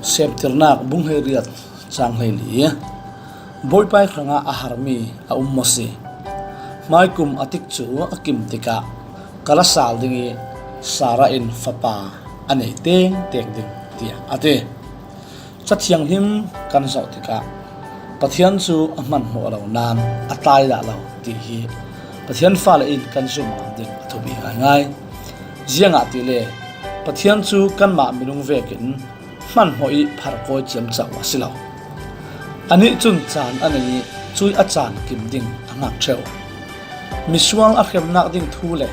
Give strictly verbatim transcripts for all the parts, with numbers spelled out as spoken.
Septirnak bung hleiriat cang hleili. Bawipa ih hrangah a harmi a um maw si? Hmaikum a tikcu a kim tikah ka la sal ding ih Sarah in fapa a nei tengteng ding, tiah a ti. Ca Thianghlim kan zoh tikah Pathian cu a hmanhmawh lo nain a tlai dah lo ti hi Pathian fale in kan zumh ding a thupi ngaingai. Ziangahtile Pathian cu kanmah minung vekin hmanhmawh ih pharkawi ciamco a si lo. Anih cun caan a nei ih cuih a caan kim ding a hngak ṭheu. Misual a hremnak ding thu le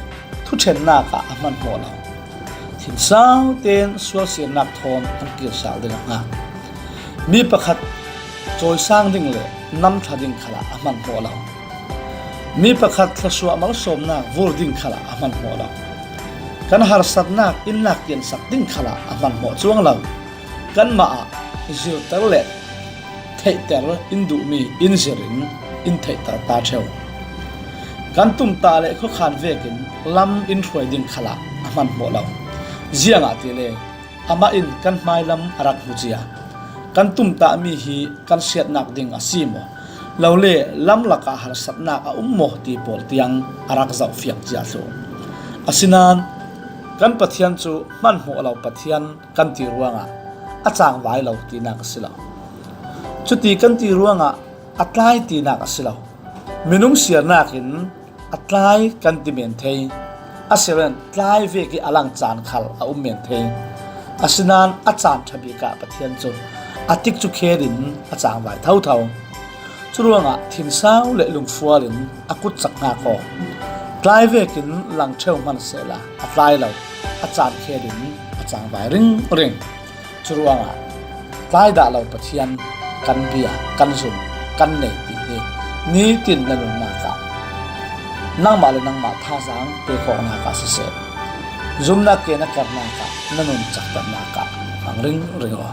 thuṭhennak ah a hmanhmawh lo. Thinsau tein sualsiatnak thawn an kirsal ding a hngak. Mi pakhat cawisang ding le namthla ding khalah a hmanhmawh lo. Mi pakhat thluasuah malsawmnak vur ding khalah a hmanhmawh lo. Kan harsatnak in lak tiansak ding khalah a hmanhmawh cuang lo. Kanmah ah zirter le theihter in duhmi in zir in in theihter ta ṭheu. Kan tumtah le khuakhan vekin lam in hruai ding khalah a hmanhmawh lo. Ziangahtile amah in kan hmailam a rak hmu cia. Kan tumtahmi hi kan siatnak ding a si maw? Lole lam lakah harsatnak a um maw ti pawl tiang a rak zohfiang cia thluh. Asinain kan Pathian cu hmanhmawh lo Pathian kan ti ruangah a cangvai lo tinak a si lo. Cuti kan ti ruangah a tlai tinak a si lo. Minung siarnak in a tlai kan ti men thei. A si len tlai vek ih a lang caan khal a um men thei. Asinain a caan ṭha bik ah Pathian cu a tikcu khetin a cangvai thotho. Curuangah thinsau le lungfual in a kutcak hngak aw. Tlai vekin lang ṭheu hmansehla a tlai lo, a caan khetin a cangvai ringring. Curuangah tlai dah lo Pathian kan bia, kan zum, kan nei ti hi nitin na nunnak ah, nangmah le nangmah thazaang pek awknak ah siseh, zumnak ke na karnak ah, na nun caktatnak ah hmang ringring aw.